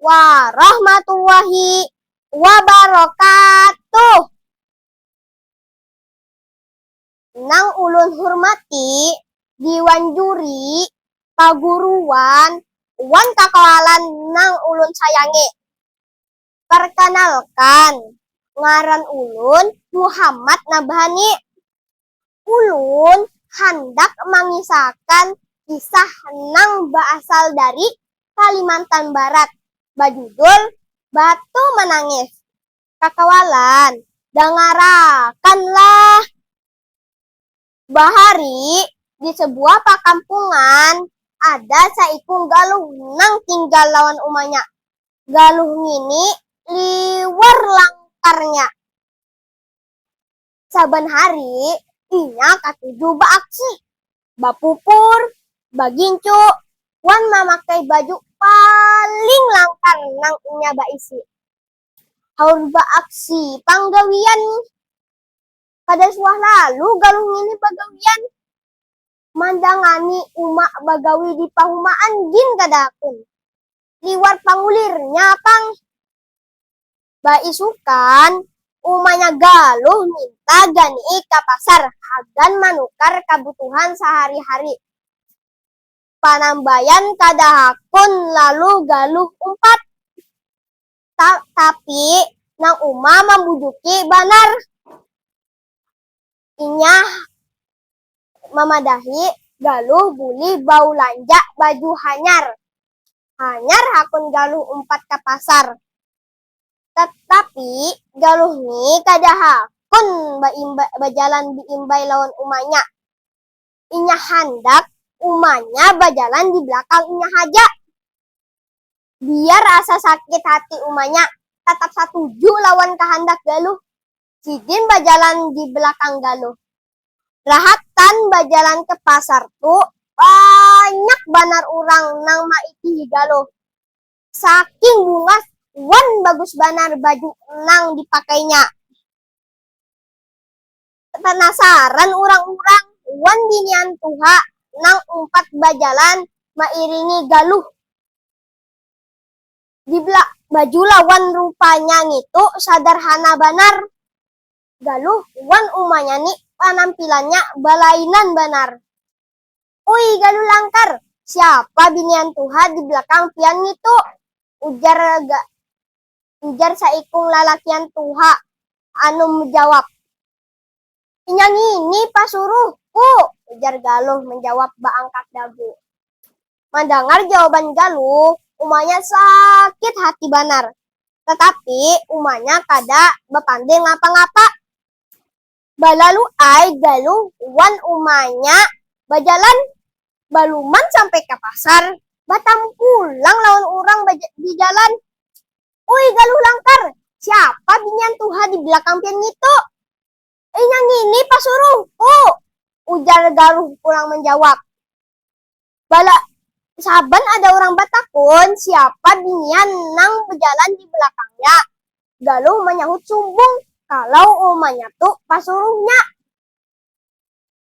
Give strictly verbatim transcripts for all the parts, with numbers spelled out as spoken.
warahmatullahi wabarakatuh. Nang ulun hurmati diwan juri, paguruan, wan kakawalan nang ulun sayangi. Perkenalkan, ngaran ulun Muhammad Nabhani. Ulun handak mangisahakan kisah nang baasal dari Kalimantan Barat, bajudul Batu Manangis. Kakawalan, dangarakanlah. Bahari, di sebuah pakampungan, ada saikung galuh nang tinggal lawan umanya. Galuh ngini liwar langkarnya. Saban hari, inya katuju baaksi, bapupur, bagincu, wan mamakai baju paling langkar nang inya baisi. Haur baaksi pang gawian. Kada suah lalu galuh ngini bagawian. Mandangani uma bagawi di pahumaan gin kada hakun. Liwar pangulirnya pang. Baisukan, umanya galuh minta ganii ka pasar hagan manukar kabutuhan sahari-hari. Panambayan kada hakun lalu galuh umpat. Ta-, tapi nang uma mambujuki banar. Inya mamadahi galuh bulih baulanja baju hanyar. Hanyar hakun galuh umpat ka pasar. Tatapi galuh ni kada hakun baimba-, bajalan diimbai lawan umanya. Inya handak umanya bajalan di belakang inya haja. Biar asa sakit hati umanya, tatap satuju lawan kahandak galuh. Sidin bajalan di belakang galuh. Rahatan bajalan ke pasar tu, banyak banar urang nang maitihi galuh. Saking bungas wan bagus banar baju nang dipakainya. Panasaran urang-urang wan binian tuha nang umpat bajalan mairingi galuh. Di bela-, baju lawan rupanya ngitu sadarhana banar. Galuh wan umanya ni panampilannya balainan banar. "Ui, galuh langkar, siapa binian tuha di belakang pian ngitu?" ujar ga-, ujar saikung lalakian tuha anu menjawab. "Inya ngini pasuruhku," ujar galuh menjawab baangkat dagu. Mandangar jawaban galuh, umanya sakit hati banar. Tatapi umanya kada bapandil ngapa-ngapa. Balalu ai galuh wan umanya bajalan, baluman sampai ka pasar, batamu pulang lawan urang baja-, di jalan. "Ui, galuh langkar, siapa binian tuha di belakang pian ngitu?" "Inya ngini pasuruhku," ujar galuh pulang menjawab. Bala, saban ada urang batakun siapa binian nang bejalan di belakangnya, galuh manyahut sumbung kalau umanya tu pasuruhnya.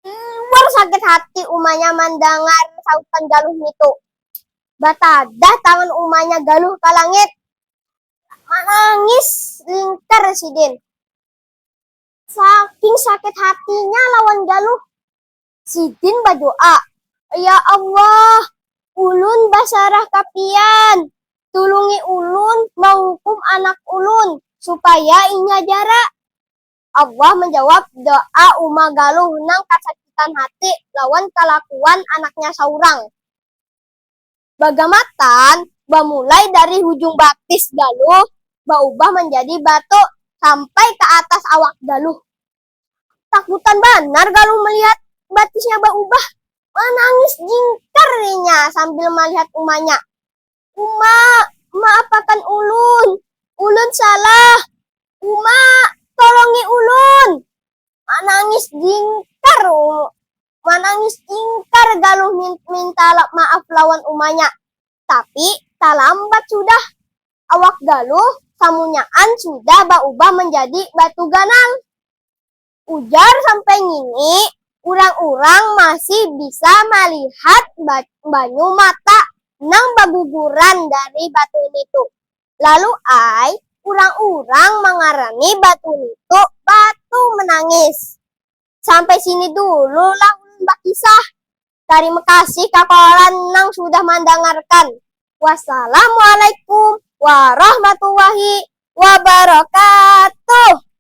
Liwar sakit hati umanya mandangar sautan galuh ngitu. Batadah tangan umanya galuh ka langit. Manangis lingkar sidin. Saking sakit hatinya lawan galuh, sidin badoa, "Ya Allah, ulun basarah ka pian, tulungi ulun mahukum anak ulun supaya inya jara." Allah menjawab doa uma galuh nang kasakitan hati lawan kalakuan anaknya saurang. Bagamatan, bamulai dari hujung batis galuh, baubah manjadi batu sampai ka atas awak galuh. Takutan banar galuh melihat batisnya baubah. Manangis jingkar inya sambil malihat umanya. "Uma, maapakan ulun. Ulun salah. Uma, tolongi ulun." Manangis jingkar, manangis jingkar galuh min-, minta la-, maaf lawan umanya. Tapi talambat sudah. Awak galuh samunyaan sudah baubah menjadi batu ganal. Ujar sampai ngini, urang-urang masih bisa malihat ba-, banyu mata nang baguguran dari batu nitu. Lalu ai, urang-urang mangarani batu nitu batu menangis. Sampai sini dulu lah ulun bakisah. Tarima kasih kakawalan nang sudah mandangarkan. Wassalamualaikum warahmatullahi wabarakatuh.